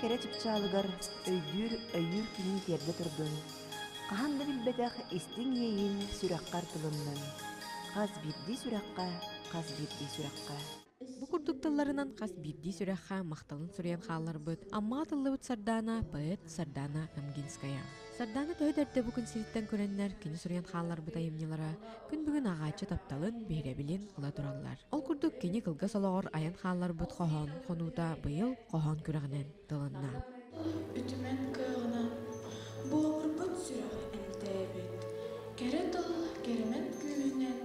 кэрэ чыпчаалыгар өйдүүр, өйүүр күнүн тиэрдэ турдун. Хаһан да билбэтэх истиҥ иэйиин сүрэххэр тылыннын. Хас биирдии сүрэххэ, хас биирдии сүрэххэ. Бу курдук тылларынан хас биирдии сүрэххэ махталын суруйан хаалларбыт Аммаҕа тыллыбыт Сардаана поэт Сардаана Амгинская. Сардаана төһө да эрдэ бу күн сириттэн көрөннөр, кини суруйан хаалларбыт айымньылара күн бүгүн ааҕааччы тапталын, биһирэбилин ыла тураллар. Ол курдук кини кылгас олоҕор айан хаалларбыт хоһоон хонуута быйыл хоһоон күрэҕинэн тылынна. Үтүмэн кыаҕынан буомурбут сүрэх эмтээбит, кэрэ тыл кэрэмэн күүһүнэн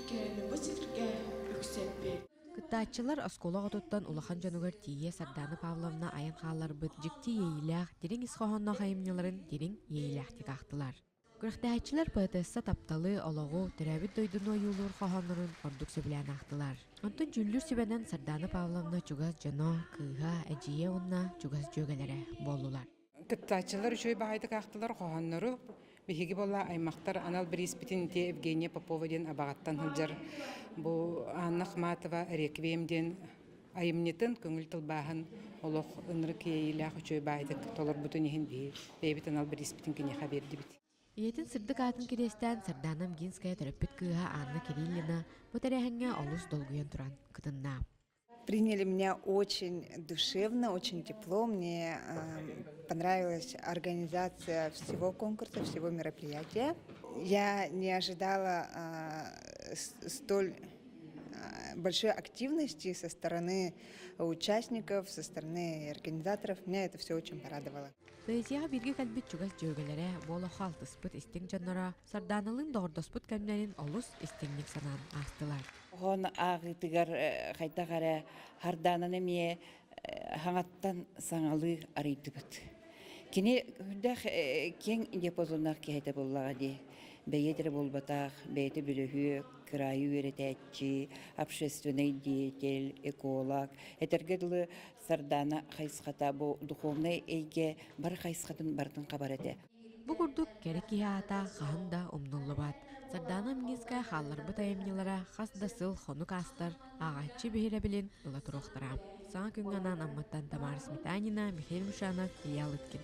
кэрэни бу сиргэ үксэппит. Кыттааччылар оскуола оҕотуттан улахан дьонугар тиийэ Сардаана Павловна айан хаалларбыт дьикти иэйиилээх, дириҥ ис хоһоонноох айымньыларын дириҥ иэйиилээхтик аахтылар. Күрэхтэһээччилэр поэтесса тапталы, олоҕу, төрөөбүт дойдуну ойуулуур хоһооннорун ордук сөбүлээн аахтылар. Онтон дьүүллүүр сүбэнэн Сардаана Павловна чугас дьоно, кыыһа, эдьиийэ уонна чугас дьүөгэлэрэ буоллулар. Кыттааччылар үчүгэй баҕайытык аахтылар хоһооннору. Биһиги буолла аймахтар анал бирииспитин ити Евгения Попова диэн Абаҕаттан сылдьар бу Анна Ахматова «Реквием» диэн айымньытын көҥүл тылбааһын олох ынырык иэйиилээх үчүгэй баайдык толорбутун иһин биһи бэйэбит анал бирииспитин киниэхэ биэрдибит. Ийэтин сырдык аатын кириэстээн Сардаана Амгинская төрөппүт кыыһа Анна Кириллина бу тэрээһиҥҥэ олус долгуйан туран кытынна. Приняли меня очень душевно, очень тепло. Мне понравилась организация всего конкурса, всего мероприятия. Я не ожидала столь большой активности со стороны участников, со стороны организаторов. Меня это все очень порадовало. Поэзияҕа бииргэ кэлбит чугас дьүөгэлэрэ, буола алтыспыт истиҥ дьонноро Сардааналыын доҕордоспут кэмнэрин олус истиҥник санаан аастылар. Хоһоон ааҕыытыгар хайдах эрэ Сардаананы эмиэ хаҥаттан саҥалыы арыйдыбыт. Кини үрдээх киэҥ диапазоннаах киһи этэ буоллаҕа дии. Бэйиэт эрэ буолбатах, бэйэтэ бөлөһүөк, кыраайы үөрэтээччи, общественный деятель, эколог. Этэргэ дылы Сардаана хайысхата бу духовнай эйгэ бары хайысхатын барытын хабар этэ. Бу курдук кэрэ киһи аата хаһан да умнуллубат. Сардаана Амгинская хаалларбыт айымньылара хас да сыл хонук аастар ааҕааччы биһирэбилин ыла туруохтара. Саҥа күҥҥэ анаан Амматтан Тамара Сметанина, Михаил Мишанов, Илья Лыткин.